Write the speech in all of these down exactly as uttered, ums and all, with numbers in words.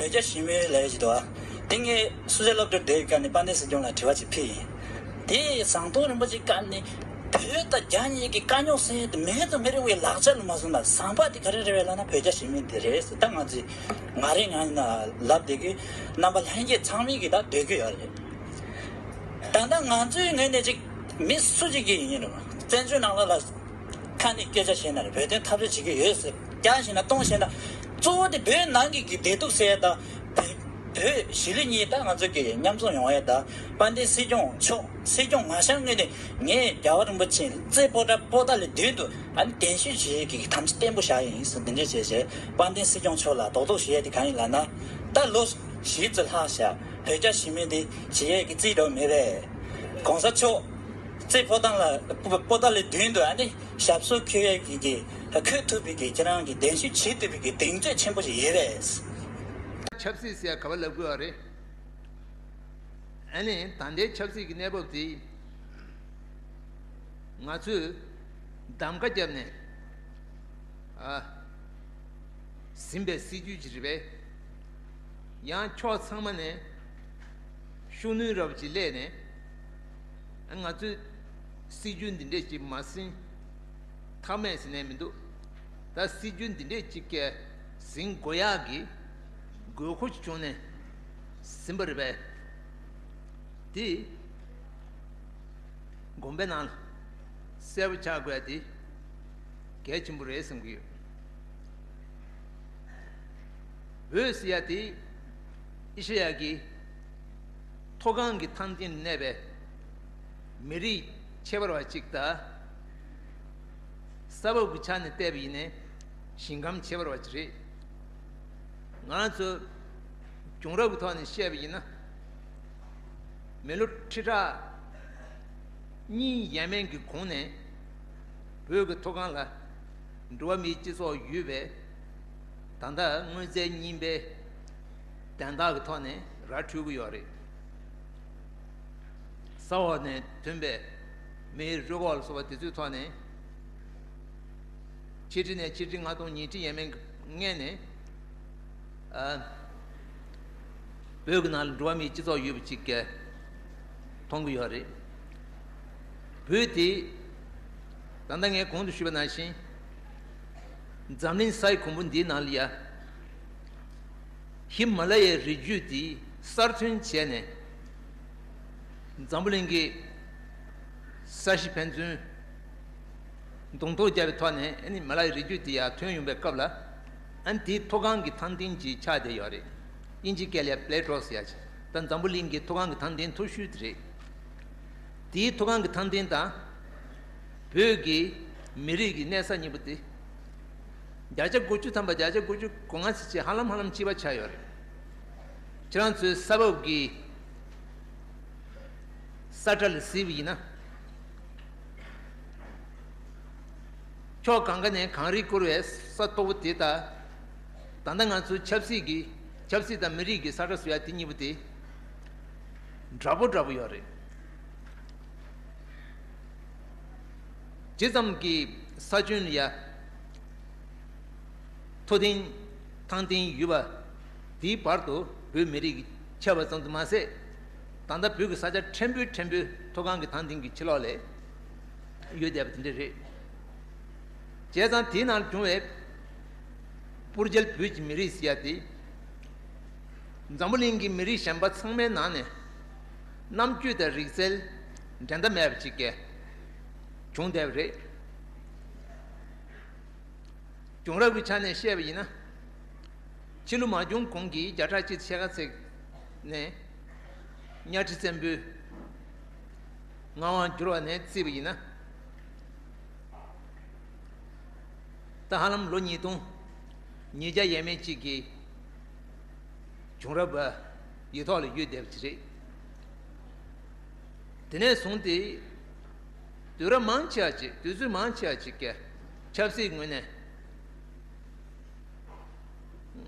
བོད་རྒྱ་ཞི་མོལ་ལས་ཀྱི་འདུག་ཨ། དེ་ངས་སུ་ཇའི་སློབ་གྲྭར་བསྡད་ཡོད་སྐབས་ནས་དཔལ་ལྡན་སྲིད་སྐྱོང་ལ་དྲི་བ་ཅིག་ཕུལ་ཡིན། དེ་ཟམ་གདོང་རིན་པོ་ཆེ་སྐབས་ནས་བོད་དང་རྒྱ་གཉིས་ཀྱི་དཀའ་རྙོག་སེལ་ཡས་དེ་མི་ཚོ་མི་རེ་བའི་ལག་ཆ་ལ་མ་སོང་ན་ཟམ་པ་དེ་ག་རེ་རེད་བས་ལབ་ན་བོད་རྒྱ་ཞི་མོལ་འདི་རེད་ཟེར། ད་ང་ཚོས་ང་རེ་ང་ཡིན་ན་ལབ་བསྡད་ཀྱི། རྣམ་པ་ལྷན་རྒྱས་ཚང་མས་ཀྱི་ད་འདོད་ཀྱི་ཡོད་རེད། ད་ལྟ་ང་ཚོའི་ངོས་ནས་ཅིག་མི་སུ་གཅིག་གིས་ཡིན་རུང་བཙན་བྱོལ་ནང་ལ་ལ་ཁ་ནས་སྐད་ཆ་བཤད་ན་རེད། བོད་དོན་འཐབ་རྩོད་བྱེད་ཀྱི་ཡོད་ཟེར་རྒྱག་བཞིན་ན་གཏོང་བཞིན་ན། གཙོ་བོ་དེ་བོད་ནང་གི་གི་བདེ་སྡུག་སེལ་ཡ་དང་། བོད་བོད་གཞིས་ལུས་གཉིས་ད་ང་ཚོ་གི་མཉམ་འཛོམས་ཡོང་ཡ་དང་། དཔལ་ལྡན་སྲིད་སྐྱོང་མཆོག་སྲིད་སྐྱོང་མ་བཞེངས་སྔོན་ནས་ངས་རྒྱལ་བ་རིན་པོ་ཆེ་རྩེ་པོ་ཏ་པོ་ཏ་ལས་མདུན་དུ་ཨ་ནི་གདན་ཞུ་བྱེད་ཡས་ཀྱི་དམ་བཅའ་བརྟན་པོ་བཞག་ཡིན་ཟེར་འདི་འདྲ་བྱས་བྱས། དཔལ་ལྡན་སྲིད་སྐྱོང་མཆོག་ལ་རྡོག་རྡོག་ཞུ་ཡས་དེ་གང་ཡིན་ལབ་ན། ད་ལོ་བཞི་ཙམ་ལྷག་བཞག་བོད་རྒྱ་ཞི་མོལ་འདི་བྱེད་ཡས་ཀྱི་རྩིས་འགྲོ་མེད་པས། གོང་ས་མཆོག་རྩེ་པོ་ཏ་ལ་པོ་ཏ་ལའི་མདུན་དུ་ཨ་ནི་ཞབས་སོར་འཁོད་ཡས་ཀྱི་གི་འཁོད་ཐུབ་པའི་གི་ཁྱེད་རང་གི་གདན་ཞུ་བྱེད་ཐུབ་པའི་གི་གདེང་ཚོད་ཆེན་པོ་ཞིག་ཡོད་པས། ཆབ་སྲིད་ཟེར་ཡ་ག་པར་ལབ་དགོས་པ་རེད། ཨ་ནི་ད་ལྟའི་ཆབ་སྲིད་ཀྱི་གནས་བབ་དེ་ང་ཚོས་གདམ་ག་བརྒྱབ་ནས། ཨ། ཟིན་པའི་སྲིད་ཇུས་ཅིག་རེད་པས། ཡང་ཕྱོགས་ཚང་མ་ནས་ཤུགས་སྣོན་རབ་ཅིག་སླེབས་ནས། ཨ། ང་ཚོས་སྲིད་ཇུས་འདི་འདྲས་ཅིག་མ་ཟིན་ཐབས་མེད་ཟེར་ནས་མི་འདུག་ད་སྲིད་ཇུས་འདི་འདྲས་ཅིག་ག་ཟིན་དགོས་ཡག་གི་དགོས་མཁོ་ཅིག་བྱུང་ནས་ཟིན་པ་རེད་པས། དེ་དགོངས་པའི་ནང་ལ་གསལ་པོ་ཆགས་དགོས་ཡ་དེ་གལ་ཆེན་པོ་རེད་བསམ་གྱི་ཡོད། བོད་ཟེར་ཡ་དེ་ཨེ་ཤེ་ཡ་གི་མཐོ་སྒང་གི་ཐང་སྟེང་ལ་གནས་པའི་མི་རིགས་ཁྱད་པར་བ་གཅིག་དང་། ས་བབ་ཀྱི་ཆ་ནས་བལྟས་པ་ཡིན་ན་ཞིང་ཁམས་ཁྱད་པར་བ་གཅིག་རེད། ང་རང་ཚོ་བྱུང་རབས་ཀྱི་ཐོག་ནས་བཤད་པ་ཡིན་ན། མི་ལོ་ཁྲི་ཕྲག་གཉིས་ཡས་མས་ཀྱི་གོང་ནས་བོད་ཀྱི་མཐོ་སྒང་ལ་འགྲོ་བ་མིའི་སྤྱི་ཚོགས་ཡོད་པས། ད་ལྟ་དངོས་རྫས་རྙིང་པའི་དན་རྟགས་ཀྱི་ཐོག་ནས་ར་འཕྲོད་ཀྱི་ཡོད་རེད། ས་འོག་ནས་ཐོན་པའི་མིའི་རུས་ཁོག་ལ་སོགས་པ་དེ་ཚོའི་ཐོག་ནས། ཆིག་ཁྲི་ནས་ཆིག་ཁྲི་ལྔ་སྟོང་ཉིས་ཁྲི་ཡས་མས་ཀྱི་སྔོན་ནས། ཨ། བོད་ཀྱི་ནང་ལ་འགྲོ་བ་མིའི་སྤྱི་ཚོགས་ཡོད་པ་ཅིག་ག་མཐོང་གི་ཡོད་རེད། བོད་དེ་ད་ལྟ་ངས་གོང་དུ་ཞུས་པ་ནང་བཞིན། འཛམ་གླིང་སའི་གོང་བུ་འདིའི་ནང་ལ་ཡ། ཧི་མ་ལ་ཡའི་རི་རྒྱུད་དེ་གསར་ཐོན་བྱས་ནས། འཛམ་བུ་གླིང་གི་ས་གཞི་ཕན་ཚུན་གདོང་ཐུག་བརྒྱབ་པའི་ཐོག་ནས། ཨ་ནི་མ་ལ་ཡའི་རི་རྒྱུད་དེ་ཡར་ཐོན་ཡོང་པའི་སྐབས་ལ། ཨ་ནི་དེའི་མཐོ་སྒང་གི་ཐང་སྟེང་ཅིག་ཆགས་བསྡད་ཡོད་རེད། དབྱིན་ཇིའི་སྐད་ལ་པླེ་ཊོ་ཟེར་ཡ་ཅིག་ད་འཛམ་བུ་གླིང་གི་མཐོ་སྒང་གི་ཐང་སྟེང་མཐོ་ཤོས་དེ་རེད། དེའི་མཐོ་སྒང་གི་ཐང་སྟེང་དང་། བོད་ཀྱི་མི་རིགས་ཀྱི་གནས་ས་གཉིས་པོ་དེ། བརྒྱ་ཆ་དགུ་བཅུ་ཐམ་པ། བརྒྱ་ཆ་དགུ་བཅུ་གོ་ལྔ་ཙམ་ཅིག་ཧ་ལམ་ཧ་ལམ་གཅིག་པ་ཆགས་ཡོད་རེད། ཁྱེད་རང་ཚོའི་ས་བབ་ཀྱི་ས་ཁྲ་ལ་གཟིགས་པ་ཡིན་ན། ཕྱོགས་གང་ག་ནས་གངས་རིས་བསྐོར་བའི་ས་མཐོ་པོ་དེ་དང་། ད་ལྟ་ང་ཚོའི་ཆབ་སྲིད་ཀྱི། ཆབ་སྲིད་དང་མི་རིགས་ཀྱི་ས་ཁྲ་ཟེར་ཡ་དེ་གཉིས་པོ་དེ་འདྲ་པོ་འདྲ་པོ་ཡོད་རེད། ཇི་ཙམ་གྱི་ས་ཁྱོན་ལ་ཡ། མཐོ་ལྡིང་ཐང་ལྡིང་ཡོད་པ་དེའི་བར་དུ་བོད་མི་རིགས་ཁྱབ་པ་ཙམ་དུ་མ་ཟད། ད་ལྟ་བོད་ཀྱི་ས་ཆ་ཕྲན་བུ་ཕྲན་བུ་མཐོ་སྒང་གི་ཐང་ལྡིང་གི་ཕྱི་ལོགས་ལ་ཡོད་བསྡད་པ་དེ་འདྲ་རེད། བྱས་ཙང་དེའི་ནང་བྱུང་བའི་སྤུར་རྒྱལ་བོད་ཀྱི་མི་རིགས་ཟེར་ཡ་དེ། འཛམ་བུ་གླིང་གི་མི་རིགས་གཞན་པ་ཚང་མའི་ནང་ནས་རྣམ་དཔྱོད་དང་རིག་རྩལ་འགྲན་ཟླ་མེད་པ་ཅིག་ག་བྱུང་བསྡད་པ་རེད། བྱུང་རབས་ཀྱི་ཆ་ནས་བཤད་པ་ཡིན་ན། ཕྱི་ལོ་མ་བྱུང་གོང་གི་བརྒྱ་ཕྲག་གཅིག་ཕྱེད་ཀ་ཚད་ནས་གཉའ་ཁྲི་བཙན་པོའི་མངའ་དབང་བསྒྱུར་བ་ནས་བརྩིས་པ་ཡིན་ན། ད་ཧ་ལམ་ལོ་ཉིས་སྟོང་ཉིས་བརྒྱ་ཡས་མས་གཅིག་གི་བྱུང་རབས་ཡིག་ཐོག་ལ་ཡོད་བསྡད་པ་ཅིག་རེད། དེ་ནས་བཟུང་སྟེ་དུས་རབས་མང་ཆེ་བ་ཅིག་དུས་ཚོད་མང་ཆེ་བ་ཅིག་གི་ཆབ་སྲིད་ངོས་ནས་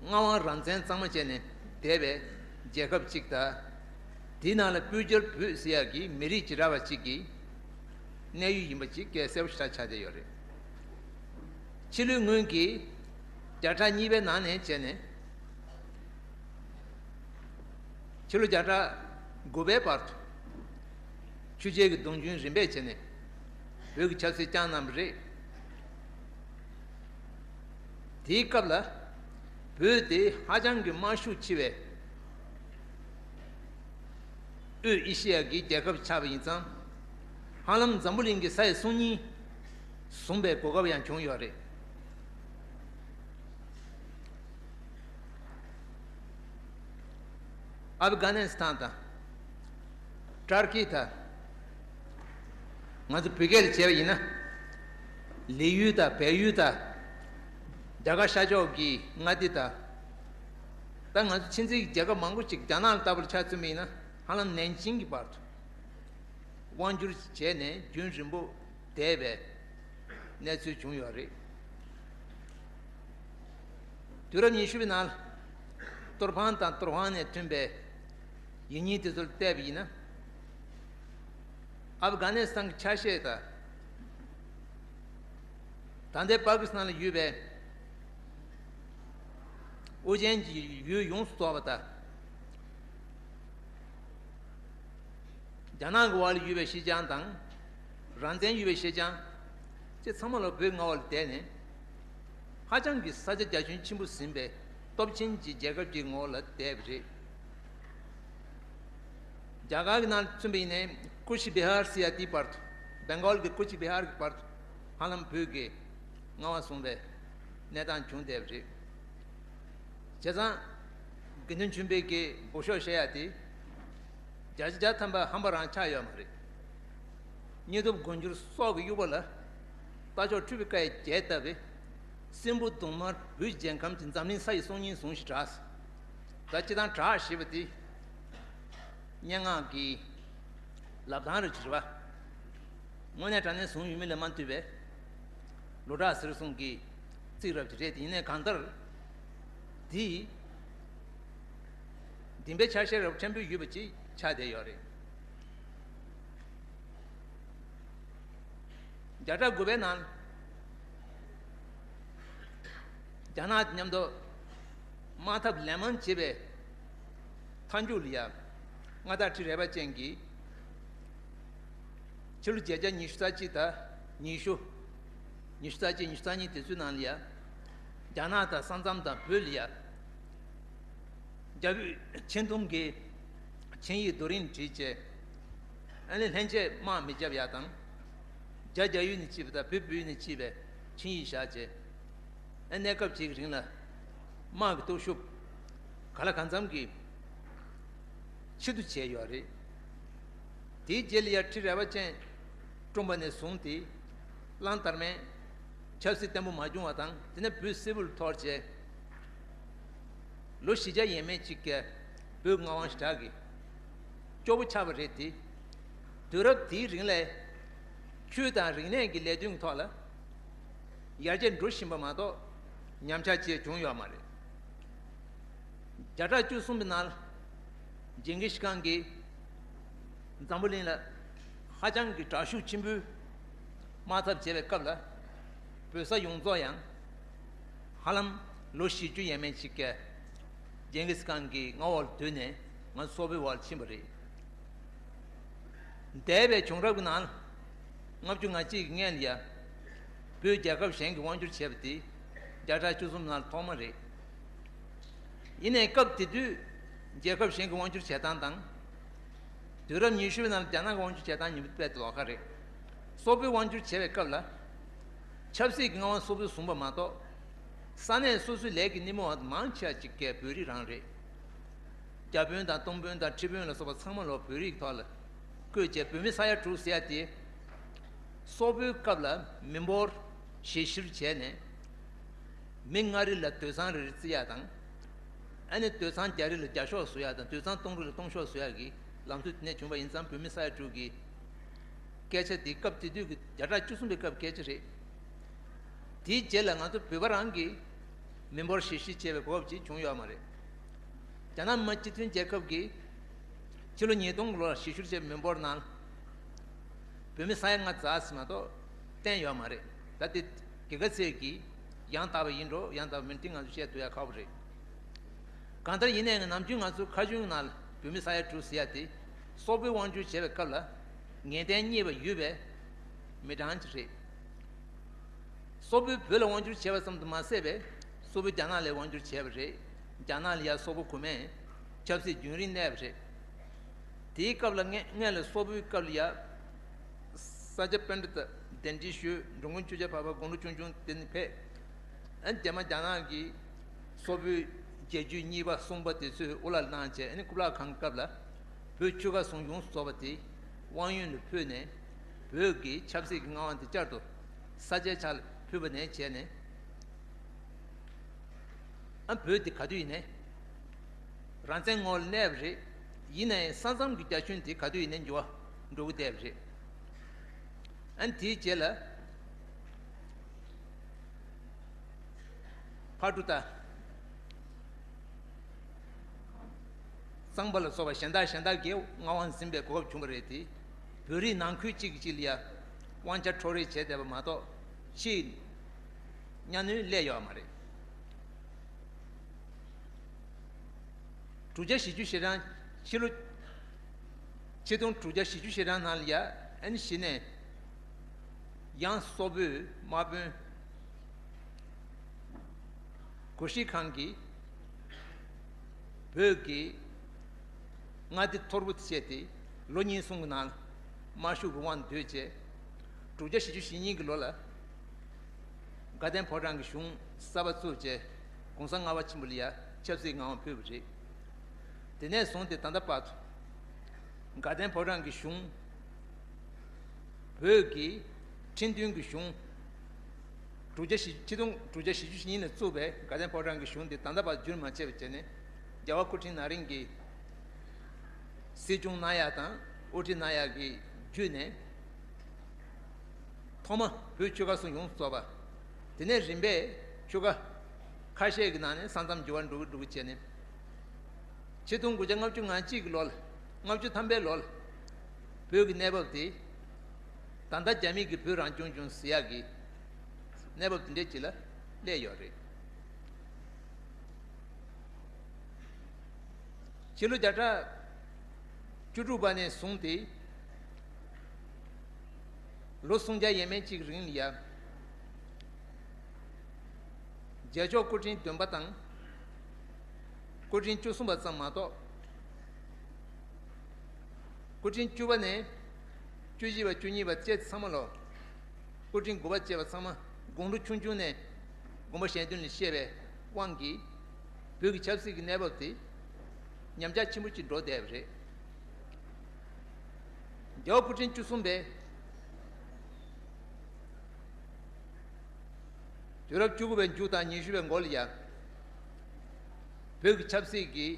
མངའ་དབང་རང་བཙན་གཙང་མ་བྱས་ནས་བསྡད་པའི་རྒྱལ་ཁབ་ཅིག་དང་། དེའི་ནང་ལ་སྤུ་རྒྱལ་བོད་ཟེར་ཡག་གི་མི་རིགས་ཅིག་ར་བ་ཅིག་གི་གནས་ཡུལ་ཡིན་པ་ཅིག་གལ་གསལ་པོ་ཞེ་དྲག་ཆགས་བསྡད་ཡོད་རེད། ཕྱི་ལོའི་སྔོན་གྱི་བརྒྱ་ཕྲག་གཉིས་པའི་ནང་ནས་བྱས་ནས། ཕྱི་ལོ་བརྒྱ་ཕྲག་དགུ་པའི་བར་དུ་ཆོས་བརྒྱུད་ཀྱི་གདུང་རྒྱུན་རིམ་པས་བྱས་ནས་བོད་ཀྱི་ཆབ་སྲིད་བསྐྱངས་གནང་བ་རེད། དེའི་སྐབས་ལ་བོད་དེ་ཧ་ཅང་གི་དམར་ཤུགས་ཆེ་བའི་དབུས་ཨེ་ཤི་ཡ་གི་རྒྱལ་ཁབ་ཆགས་པ་ཡིན་ཙང་། ཧ་ལམ་འཛམ་བུ་གླིང་གི་ས་ཡི་སང་ཉིན་བཟུང་བའི་གོ་སྐབས་ཡང་བྱུང་ཡོད་རེད། ཨབ་གྷ་ནི་སི་ཐན་དང་། ཏར་ཀི་དང་། ང་ཚོ་བོད་སྐད་ལ་བྱས་པ་ཡིན་ན། ལི་ཡུལ་དང་བལ་ཡུལ་དང་། རྒྱ་གར་ཤར་ཕྱོགས་ཀྱི་མངའ་སྡེ་དང་། ད་ང་ཚོ་ཕྱི་འཛིན་གྱི་རྒྱལ་ཁབ་མང་པོ་ཅིག་རྒྱ་ནག་ལ་ལྟ་བུར་ཆ་མཚོན་པ་ཡིན་ན། ཧ་ལམ་ནན་ཅིང་གི་བར་དུ་དབང་བསྒྱུར་བྱས་ནས་རྒྱུན་རིང་པོ་བསྡད་པའི་གནས་ཚུལ་བྱུང་ཡོད་རེད། དུས་རབས་ཉི་ཤུ་པའི་ནང་ལ་ཏོར་ཕང་དང་ཏོར་ཧང་ནས་ཐོན་པའི་ཡིག་རྙིང་དེ་ཚོར་བལྟས་པ་ཡིན་ན། ཨབ་གྷ་ནི་སི་ཐན་གྱི་ཆ་ཤས་དང་། ད་ལྟའི་པ་ཀི་སི་ཐན་ལ་ཡོད་པའི་ཨུ་རྒྱན་གྱི་ཡུལ་ཡོངས་སུ་རྫོགས་པ་དང་། རྒྱ་ནག་གི་འོག་ལ་ཡོད་པའི་ཤིན་ཅང་དང་། རང་བཙན་ཡོད་པའི་ཤིན་ཅང་། བཅས་ཚང་མ་ལ་བོད་མངའ་འོག་ལ་བསྡད་ནས། ཧ་ཅང་གི་ས་ཆ་རྒྱ་ཁྱོན་ཆེན་པོ་ཟིན་པའི་སྟོབས་ཆེན་གྱི་རྒྱལ་ཁབ་ཀྱི་ངོ་བོ་ལ་བསྡད་པ་རེད། རྒྱ་གར་གྱི་ནང་མཚོན་པ་ཡིན་ནའི་ཀུ་ཤི་བི་ཧར་ཟེར་ཡ་དེའི་བར་དུ། བེང་གོལ་གྱི་ཀུ་ཤི་བི་ཧར་གྱི་བར་དུ་ཧ་ལམ་བོད་ཀྱི་མངའ་དབང་བཟུང་བའི་གནས་སྟངས་བྱུང་བསྡད་པ་རེད། བྱས་ཙང་། དགེ་འདུན་ཆོས་འཕེལ་གྱིས་འབུ་ཤོག་བཤད་ཡ་དེ། བརྒྱ་ཆ་བརྒྱ་ཐམ་པ་ཧམ་པ་རང་ཆགས་ཡོད་མ་རེད། སྙིང་སྟོབས་མགོ་འགྱུར་སྲོག་གི་དབྱུག་པ་ལ། རྟ་མཆོག་འཁྲུགས་པའི་བཀའ་ཡི་རྒྱས་བཏབ་པས། སྲིན་པོ་གདོང་དམར་བོད་ཀྱི་རྒྱལ་ཁམས་ཀྱི་འཛམ་གླིང་ས་ཡི་སང་ཉིན་བཟུང་ཞིག་གྲགས། ད་སྤྱི་བཏང་གྲགས་ཞེས་པ་དེ། སྙན་ངག་གི་ལབ་སྟངས་རེ་ཅིག་རེད་བ། དངོས་གནས་དྲང་གནས་བཟུང་ཡོད་མེད་ལ་མ་ལྟོས་པའི། ལོ་གྲགས་ཟེར་གསུང་གི་རྩིས་རབ་ཅིག་རེད་དེ། ཡིན་ནའི་གང་ལྟར། འདི། བདེན་པའི་ཆ་ཤས་རབ་ཕྲན་བུ་ཡོད་པ་ཅིག་ཆགས་བསྡད་ཡོད་རེད། བརྒྱ་ཕྲག་དགུ་པའི་ནང་། རྒྱ་ནག་དང་མཉམ་དུ་དམག་འཐབ་ལན་མང་བྱས་པའི་མཐའ་མཇུག་ལ་ཡ། མངའ་བདག་ཁྲི་རལ་པ་ཅན་གྱིས་ཕྱི་ལོ་བརྒྱད་བརྒྱ་ཉི་ཤུ་རྩ་གཅིག་དང་ཉི་ཤུ། ཉི་ཤུ་རྩ་གཅིག་ཉི་ཤུ་རྩ་གཉིས་དེ་ཚོའི་ནང་ལ་ཡ། རྒྱ་ནག་དང་ས་མཚམས་དང་བོད་ལ་ཡ། རྒྱ་བོད་ཆེ་མཐོང་གི་ཆིངས་ཡིག་རྡོ་རིང་བྲིས་བྱས། ཨ་ནི་ལྷན་རྒྱས་དམག་མི་རྒྱབ་ཡ་དང་། རྒྱ་རྒྱ་ཡུལ་ནས་སྐྱིད་པ་དང་བོད་བོད་ཡུལ་ནས་སྐྱིད་པའི་ཆིངས་ཡིག་བཞག་བྱས། ཨ་གནས་སྐབས་ཅིག་གི་རིང་ལ་དམག་གི་སྟོབས་ཤུགས་ག་ལ་གང་འཚམ་གྱིས་ཕྱིར་བསྡུ་བྱས་ཡོད་རེད། དེའི་རྗེས་ལ་ཡ་ཁྲི་རལ་པ་ཅན་བཀྲོངས་པ་ནས་བཟུང་སྟེ། གླང་དར་མས་ཆབ་སྲིད་བརྟན་པོ་མ་བྱུང་བ་དང་། དེ་ནས་བོད་སིལ་བུར་འཐོར་བྱས། ལོ་བཞི་བརྒྱ་ཡས་མས་ཅིག་གི་བོད་མངའ་དབང་ཞེ་དྲག་གི་སྐྱོ་པོ་ཆགས་པ་རེད་དེ། དུས་རབས་དེའི་རིང་ལ་ཆོས་དང་རིག་གནས་ཀྱི་ལས་དོན་གྱི་ཐོག་ལ་ཡར་རྒྱས་འགྲོ་བཞིན་པ་མ་གཏོགས་ཉམས་ཆག་ཅིག་བྱུང་ཡོད་མ་རེད། བརྒྱ་ཕྲག་བཅུ་གསུམ་པའི་ནང་ལ་ཇིང་གིས་ཁཱན་གྱིས་འཛམ་བུ་གླིང་ལ་ཧ་ཅང་གི་དྲག་ཤུགས་ཆེན་པོས་དམག་འཐབ་བྱས་པའི་སྐབས་ལ། བོད་ས་ཡོངས་རྫོགས་ཡང་ཧ་ལམ་ལོ་བཞི་བཅུ་ཡས་མས་ཅིག་གི་ཇིང་གིས་ཁཱན་གྱི་མངའ་འོག་ལ་བསྡུས་ནས་ང་ཚོ་སོག་པོའི་འོག་ལ་ཕྱིན་པ་རེད། འདས་པའི་བྱུང་རབས་ཀྱི་ནང་ལྔ་བཅུ་ང་གཅིག་གི་སྔན་ལ་ཡ། བོད་རྒྱལ་ཁབ་གཞན་གྱིས་དབང་བསྒྱུར་བྱས་པ་དེ་བརྒྱ་ཕྲག་བཅུ་གསུམ་ནང་ལ་ཐོག་མ་རེད། ཡིན་ནའི་སྐབས་དེ་དུས་རྒྱལ་ཁབ་གཞན་གྱིས་དབང་བསྒྱུར་བྱེད་སྟངས་དང་། དུས་རབས་ཉི་ཤུ་པའི་ནང་ལ་རྒྱ་ནག་གིས་དབང་བསྒྱུར་བྱེད་སྟངས་གཉིས་པོ་དཔེ་ལོགས་ཀ་རེད། སོག་པོས་དབང་བསྒྱུར་བྱེད་པའི་སྐབས་ལ། ཆབ་སྲིད་ཀྱི་མངའ་དབང་སོག་པོས་བཟུང་བ་མ་གཏོགས། ས་གནས་སོ་སོའི་ལས་ཀྱི་སྣེ་མོ་བ་མང་ཆེ་བ་ཅིག་གིས་བོད་རིགས་རང་རེད། རྒྱ་དཔོན་དང་སྟོང་དཔོན་དང་ཁྲི་དཔོན་ལ་སོགས་པ་ཚང་མ་ལོ་བོད་རིགས་ཐོག་ལ་བསྐོས་བྱས། བོད་མི་ས་ཡ་དྲུག་ཟེར་ཡ་དེ། སོག་པོའི་སྐབས་ལ་མི་འབོར་གཞི་བཞུར་བྱས་ནས། མི་ལྔ་རེ་ལ་དུད་ཚང་རེ་རེ་བརྩི་ཡ་དང་། ཨ་ནི་དུད་ཚང་བརྒྱ་རེ་ལ་བརྒྱ་ཤོག་བཟོ་ཡ་དང་། དུད་ཚང་སྟོང་རེ་ལ་སྟོང་ཤོག་བཟོ་ཡ་གི་ལམ་སྲོལ་དེ་ནས་བྱུང་བ་ཡིན་ཙང་། བོད་མི་ས་ཡ་དྲུག་གི་སྐད་ཆ་དེ་སྐབས་དེ་དུས་ཀྱི་བརྒྱ་ཕྲག་བཅུ་གསུམ་པའི་སྐབས་སྐད་ཆ་རེད། དེའི་རྗེས་ལ་ང་ཚོ་བོད་པ་རང་གིས་མི་འབོར་གཞི་བཞུར་བྱས་པའི་གོ་སྐབས་ཅིག་བྱུང་ཡོད་མ་རེད། རྒྱ་ནག་མི་དམངས་སྤྱི་མཐུན་རྒྱལ་ཁབ་ཀྱིས་ཕྱི་ལོ་ཉིས་སྟོང་གི་ལོར་གཞི་བཞུར་བྱས་པའི་མི་འབོར་ནང་བོད་མི་ས་ཡ་ལྔ་ཙམ་ཟིན་མ་གཏོགས་བསྟན་ཡོད་མ་རེད། ད་དེ་དགེ་རྒན་ཚོས་ཀྱིས་ཡང་དག་པ་ཡིན་འགྲོ་ཡང་དག་པ་མིན་འགྲོ་དེ་ང་ཚོས་བཤད་ཐུབ་ཡ་ཁག་པོ་རེད། གང་ལྟར་ཡིན་ནའི་ནམ་རྒྱུན་ང་ཚོ་ཁ་རྒྱུན་ནང་ལ་ བོད་མི་ས་ཡ་དྲུག་ཟེར་ཡ་དེ་སོག་པོའི་དབང་བསྒྱུར་བྱས་པའི་སྐབས་ལ་ངེས་གཏན་རྙེད་པ་ཡོད་པའི་མི་གྲངས་ཅིག་རེད། སོག་པོས་བོད་ལ་དབང་བསྒྱུར་བྱས་པ་ཙམ་དུ་མ་ཟད་པའི་སོག་པོས་རྒྱ་ནག་ལ་དབང་བསྒྱུར་བྱས་པ་རེད། རྒྱ་ནག་ལ་ཡ་སོག་པོ་གོང་མས་ཆབ་སྲིད་རྒྱུན་རིང་གནས་པ་རེད། དེའི་སྐབས་ལ་སྔ་སྔོན་ལ་སོག་པོའི་སྐབས་ལ་ཡ་ས་སྐྱ་པཎྜི་ཏ་གདན་འདྲེན་ཞུས། འགྲོ་མགོན་ཆོས་རྒྱལ་འཕགས་པ་དགུང་ལོ་ཆུང་ཆུང་དེ་ནས་ཕེབས། ཨ་ནི་རྗེས་མ་རྒྱ་ནག་གིས་སོག་པོའི་རྒྱལ་བརྒྱུད་གཉིས་པ་གསུམ་པ་དེ་ཚོས་དབུ་བླངས་གནང་བྱས། ཨ་ནི་ཀུབ་ལ་ཁང་སྐབས་ལ་བོད་ཆོལ་ཁ་ཟུང་ཡོངས་སུ་རྫོགས་པ་དེ་དབང་ཡོད་ལ་ཕུལ་ནས། བོད་ཀྱི་ཆབ་སྲིད་ཀྱི་མངའ་དབང་དེ་བསྐྱར་དུ་ས་སྐྱའི་ཕྱག་ལ་ཕུལ་བ་ནས་བྱས་ནས། ཨ་བོད་དེ་ག་དུས་ཡིན་ནའི་རང་བཙན་ངོ་ལ་གནས་པ་རེད། ཡིན་ནའི་ས་མཚམས་ཀྱི་རྒྱ་ཁྱོན་དེ་ག་དུས་ཡིན་ནའི་འགྱུར་བ་འགྲོ་གི་བསྡད་པ་རེད། ཨ་ནི་དེའི་རྗེས་ལ་ཕག་གྲུ་དང་གཙང་པ་ལ་སོགས་པ་གཞན་དག་གཞན་དག་གིས་མངའ་དབང་འཛིན་པའི་གོ་སྐབས་བྱུང་བ་རེད་དེ། བོད་རིགས་ནང་ཁུལ་གཅིག་གིས་གཅིག་ལ་ཡ་དབང་ཆ་འཕྲོག་རེས་བྱས་བསྡད་པ་མ་གཏོགས་ཕྱིའི་གཉའ་གནོན་སླེབས་ཡོད་མ་རེད། དྲུག་བརྒྱ་བཞི་བཅུ་ཞེ་གྲངས་ཕྱི་ལོ། ཆིག་སྟོང་དྲུག་བརྒྱ་བཞི་བཅུ་ཞེ་གྲངས་ནང་ལ་ཡ་ཨ་ནི་གཞི་ནས་ཡང་སོག་པོའི་དམག་དཔོན་གུ་ཤྲི་ཁང་གིས་བོད་ཀྱི་མངའ་སྡེ་ཐོར་བུ་བཅད་དེ་ལོ་གཉིས་གསུམ་གྱི་ནང་དམར་ཤོག་གི་དབང་དུ་བསྡུས་རྗེས། དྲུག་བརྒྱ་བཞི་བཅུ་ཞེ་གཉིས་ཀྱི་ལོ་ལ་དགའ་ལྡན་ཕོ་བྲང་གི་གཞུང་གསར་པ་བཙུགས་རྗེས་གོང་ས་ལྔ་པ་ཆེན་པོ་ལ་ཡ་ཆབ་སྲིད་མངའ་དབང་ཕུལ་བ་རེད། དེ་ནས་བཟུང་སྟེ་ད་ལྟ་བར་དུ་དགའ་ལྡན་ཕོ་བྲང་གི་གཞུང་བོད་ཀྱི་ཁྲིམས་མཐུན་གྱི་གཞུང་དྲུག་བརྒྱ་བཞི་ཆིག་སྟོང་དྲུག་བརྒྱ་བཞི་བཅུ་ཞེ་གཉིས་ནས་བཙུགས་པའི་དགའ་ལྡན་ཕོ་བྲང་གི་གཞུང་དེ་ད་ལྟ་བར་འགྱུར་མ་ཆད་པ་བྱས་ནས། རྒྱལ་བ་སྐུ་ཕྲེང་ན་རིམ་གྱི་སྲིད་སྐྱོང་གནང་ཡག་དང་དབུ་ཁྲིད་གནང་ཡག་གི་བརྒྱུད་ནས། ཐོག་མ་བོད་ཆོལ་ཁ་གསུམ་ཡོངས་སུ་རྫོགས་པ། དེ་ནས་རིམ་པས་ཆོལ་ཁ་ཁ་ཤས་ཀྱི་ནང་ནས་ས་མཚམས་འགྱུར་བ་འགྲོ་གི་འགྲོ་གི་བྱས་ནས། ཆིག་སྟོང་དགུ་བརྒྱ་ལྔ་བཅུ་ང་གཅིག་གི་ལོ་ལ། ལྔ་བཅུ་ཐམ་པའི་ལོ་ལ་བོད་ཀྱི་གནས་བབ་དེ་ད་ལྟ་རྒྱ་མི་གིས་བོད་རང་སྐྱོང་ལྗོངས་ཟེར་ཡག་གི་གནས་བབ་དེ་འདྲས་ཅིག་ལ་སླེབས་ཡོད་རེད། ཕྱི་ལོ་བརྒྱ་ཕྲག་བཅུ་དྲུག་པ་ནས་བཟུང་སྟེ་ལོ་སུམ་བརྒྱ་ཡས་མས་གཅིག་རིང་ལ་ཡ། རྒྱལ་མཆོག་སྐུ་ཕྲེང་བདུན་པ་དང་སྐུ་ཕྲེང་བཅུ་གསུམ་པ་ཙམ་མ་གཏོགས། སྐུ་ཕྲེང་བཅུ་པ་ནས་བཅུ་བཞི་པ་བཅུ་གཉིས་པ་བཅས་ཚང་མ་ལོ། སྐུ་ཕྲེང་དགུ་པ་བཅས་པ་ཚང་མ་དགུང་ལོ་ཆུང་ཆུང་ནས་དགོངས་པ་གཞན་དོན་ལ་གཤེགས་པའི་དབང་གིས། བོད་ཀྱི་ཆབ་སྲིད་ཀྱི་གནས་བབ་དེ་ཉམས་ཆག་ཆེན་པོ་ཅིག་འགྲོ་བསྡད་པ་རེད། རྒྱལ་བ་སྐུ་ཕྲེང་བཅུ་གསུམ་པས་དུས་རབས་བཅུ་དགུ་པའི་མཇུག་དང་ཉི་ཤུ་པའི་འགོ་ལ་ཡ། བོད་ཀྱི་ཆབ་སྲིད་ཀྱི་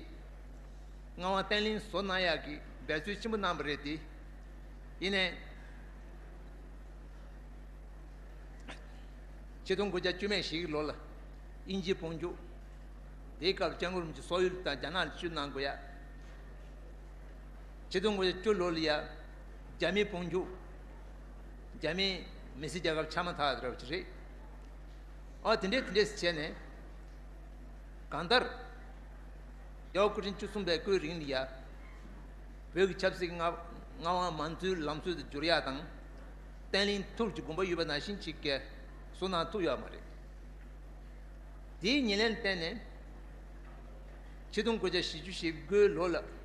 མངའ་དབང་བརྟན་ལྷིང་བཟོ་གནང་ཡག་གི་འབད་རྩོལ་ཆེན་པོ་གནང་བ་རེད་དེ། ཡིན་ནའི། ཆིག་སྟོང་དགུ་བརྒྱ་བཅུ་མེད་བཞི་གི་ལོ་ལ་དབྱིན་ཇིའི་དཔུང་འཇུག་དེའི་སྐབས་སྐྱབས་མགོན་རིན་པོ་ཆེ་སོག་ཡུལ་དང་རྒྱ་ནག་ལ་བསྐྱོད་གནང་དགོས་ཡ། ཆིག་སྟོང་དགུ་བརྒྱ་བཅུ་ལོ་ལ་ཡ། རྒྱ་མིའི་དཔུང་འཇུག་རྒྱ་མིའི་མི་སེར་རྒྱལ་ཁབ་ཆགས་མ་ཐག་ར་བ་ཅིག་རེད། ཨ་དེ་འདྲས་དེ་འདྲས་བྱས་ནས། གང་ལྟར། རྒྱལ་བ་སྐུ་ཕྲེང་བཅུ་གསུམ་པའི་སྐུའི་རིང་ལ་ཡ། བོད་ཀྱི་ཆབ་སྲིད་ཀྱི་མངའ་མངའ་དབང་མང་གཙོའི་ལམ་སྲོལ་དུ་བསྒྱུར་ཡག་དང་། བརྟན་ལྷིང་ཐུགས་ཀྱི་དགོངས་པ་ཡོད་པ་ནང་བཞིན་ཅིག་གིས་བཟོ་གནང་ཐུབ་ཡོད་མ་རེད། དེའི་ཉེར་ལེན་བརྟེན་ནས། ཆིག་སྟོང་དགུ་བརྒྱ་བཞི་བཅུ་ཞེ་དགུའི་ལོ་ལ་